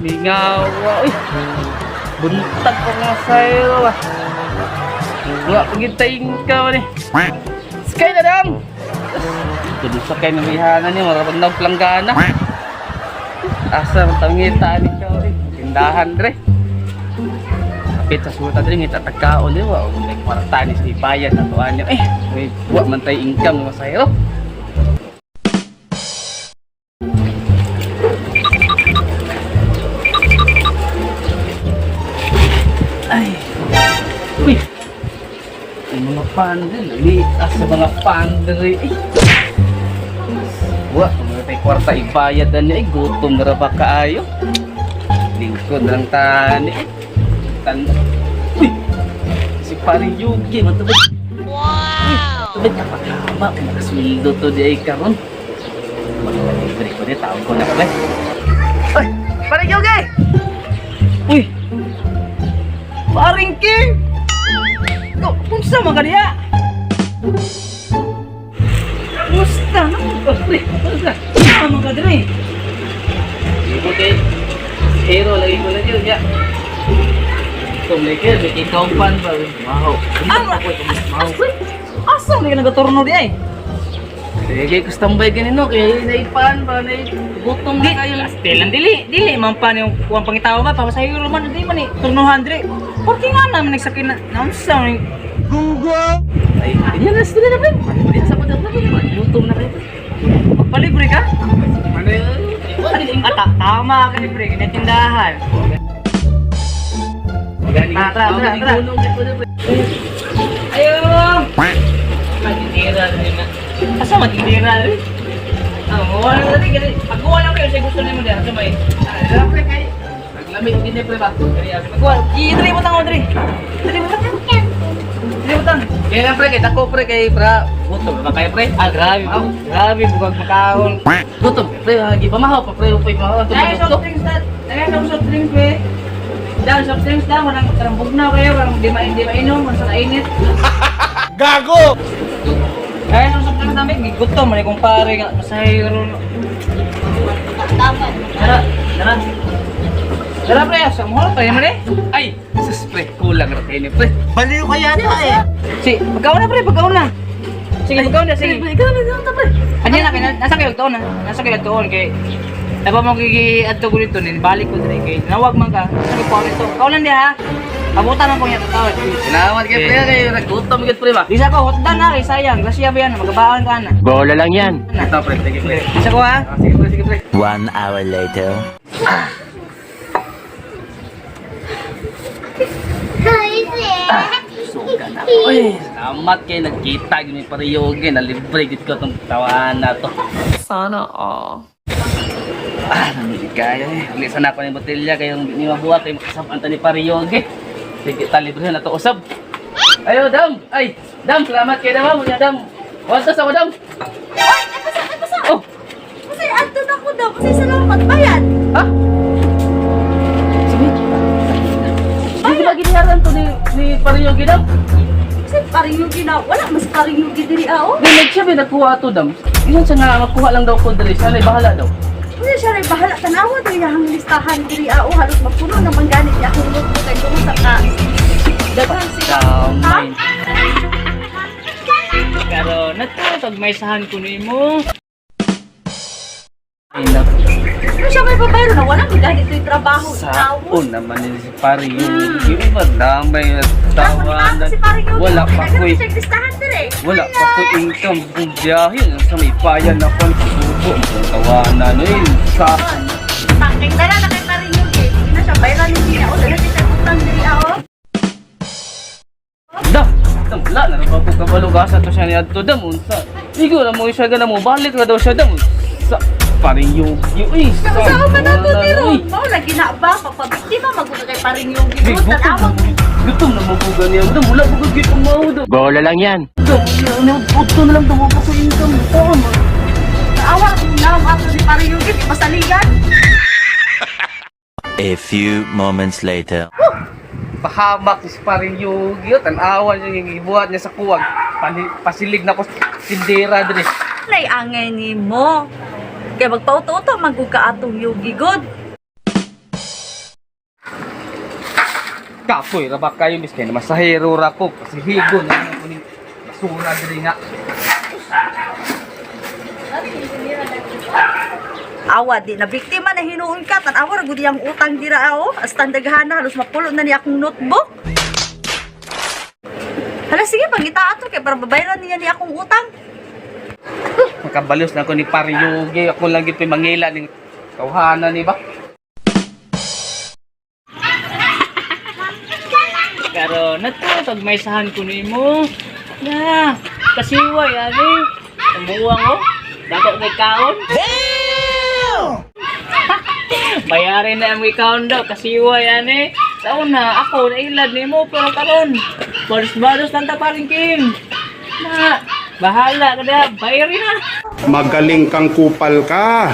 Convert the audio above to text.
Mingaw, uy. Buntag pa nga sa'yo, ah. Wala pag ka ni. Sakay na dam! Tulo sakay na mihana ni, marapag nagplanggana. Asa man tangita ni ka, uy. Tindahan dre. Kapit sa suta dre, ngita tagkaon dre, wa may kwarta ni si bayad na tuan niya. Eh, may wa man tay income nga masayro. Ay. Uy. Ay, mga pandre, lias sa mga pandre. Ay. Wa, mga tay kwarta ibayad na niya. Ay, gutom na ra ba kaayo? Lingkod lang tani. Ay, Tan. Uy. Si Pare Yugi, matubod. Wow! Tubod ka pagkama, makasweldo to di ay karon. Magpalibre ko di, tawag ko na pre. Ay, Pare Yugi! Uy! Paring King! Ko, unsa man ka diha? Musta na? Oh, pre, kumusta? Unsa man ka diri? Ibo kay hero lagi ko na yun, ya. Tumlikir, may kikaupan ba? Wow. Ah, Wow. Asa man ka nagaturno di ay? Sige, kustambay ganino, kaya naipan ba, gutom na Di, kayo. still dili, dili man pa ni kuang pangitawa ba pasahero man di man ni turnuhan diri. Porque nga naman nagsakay na naunsa man ni- Ay, ganyan na sila na, pre. Pwede sa pagkat na, pre. Gutom na kayo. Magpalibre ka? Ano yun? Ah, tama ka ni pre, kinatindahan. Tara, tara, tara. Ayo! Matindira rin na. Asa matindira rin? Ah, wala na rin. Pagkuha lang kayo sa gusto nimo diyan. Asa may? Pre, kay. Naglamig din eh, pre ba? Pagkuha. I-diri mo tang diri. Diri mo tang. Diri mo tang. Kaya lang, pre, kay dako, pre, kay pra. Gutom na ba kayo, pre? Ah, grabe. Grabe bugag makahol. Gutom, pre, hagi pa mahaw pa, pre, upoy mahaw. Dahil soft drinks na. Dahil soft drinks be. Dahil soft drinks na walang karang bugnaw kayo, karang di mainom, walang sa init. Gago! Kaya nung soft drinks namin, gigutom man kung pare nga masahiro. Tara, tara. Tara pre, sa mo pa man eh. Ay, sus, pre, kulang ra kayo ni, pre. Baliw ka yata eh! Si, pagkaon na pre, pagkaon na. Sige, pagkaon na, sige. Pre, ikaw na, ikaw na, pre. Ano na, nasa kayo tuon na. Nasa kayo tuon kay Napa mo gigi adto ko dito nin balik ko dire kay nawag man ka. Sabi ko nito. Kaon lang di ha. Abutan lang ko niya tawad. Salamat kay pre, kay nagutom gyud pre ba. Bisa ko hotdan na kay sayang. Grasya ba yan magabaan ka na. Bola lang yan. Ito pre, sige pre. Bisa ko ha. Ah, sige pre, sige pre. 1 hour later. Suga na ako. Uy, salamat kay nagkita gyud ni Pariyoge na libre gyud ko tong tawahan na to. Sana all. Ah, namili kaya eh. Alisan ako ni botelya kay ni mabuha kay makasab ta ni Pariyoge. Sige ta libre na to usab. Ayo dam. Ay, dam salamat kay dam. Munya dam. Wantos ako dam. Ay, napasa, napasa! Oh, Kasi andun ako daw, kasi salamat, bayad! ha? Sige. Hindi ba ginayaran to ni Pariyoge dam? Kasi paring yung gina, wala mas paring yung diri ah, oh. Di nagsiya ba nagkuha to dam? Ilan siya nga makuha lang daw ko diri, siya na bahala daw. Kasi siya rin bahala, tanawa diri ang listahan diri ah, oh. Halos mapuno naman ganit niya akong notebook kay kumusta ka. Daghan sila. Kamay. Pero nato pag may sahan ko nimo. Ay, naku. Ano siya may babayro na wala man ganit yung trabaho. Saon naman ni si Pare Yugi. Ba damay at tawanan. Si paring yung Wala pa ko'y Siya listahan diri. wala pa ko'y income kung biyahe. Sa may bayan ako ang subo. Ang tawanan eh. Sa Tangking dala na kay paring yung eh. Sige na siya, bayaran yung niya. Oh, dala siya utang diri ah, oh. Dam! Dam, wala na ba ko kabalugasa to siya ni Adto dam unsa. Igo na mo siya gana mo balik na daw siya dam. Sa Pare Yugi uy. Sa man na to Wala, diri. uy. Mao lagi na ba papabiktima magud kay paring yung Di, tanawa. Gutom na mo ko ganiya. Dam, wala ko gid ang dam. Bola lang yan. Dam, wala na lang daw ako income. Tama. Awa kung naam ato ni paring yung pasaligan. A few moments later. Pahamak si paring Yugi. Tanawan niya yung ibuhat niya sa kuwag. Pasilig na ko tindera diri. Nay angay nimo. Kay magpauto-uto man gud ka atong Yugi god. Kapoy ra ba kayo miss kay masahero ra ko kasi higo na lang ko ning basura diri nga. Awa di na biktima na hinuon ka tan-awa ra gud iyang utang dira ao. Hasta ang daghana halos mapulo na ni akong notebook. Hala sige pangita ato kay para babayaran niya ni akong utang. Makabalos na ko ni paring Yugi. Ako lang gid mangila ning tawhana ni ba. Karon na to pag may sahan ko nimo. Na, kasiway ani. Ang buwang oh. Dako kay kaon. Damn! Bayarin na ang kaon daw kasiway ani. Sa una ako nailad nimo pero karon baros-baros lang ta paring Kim. Na, bahala ka na, bayarin na. Magaling kang kupal ka.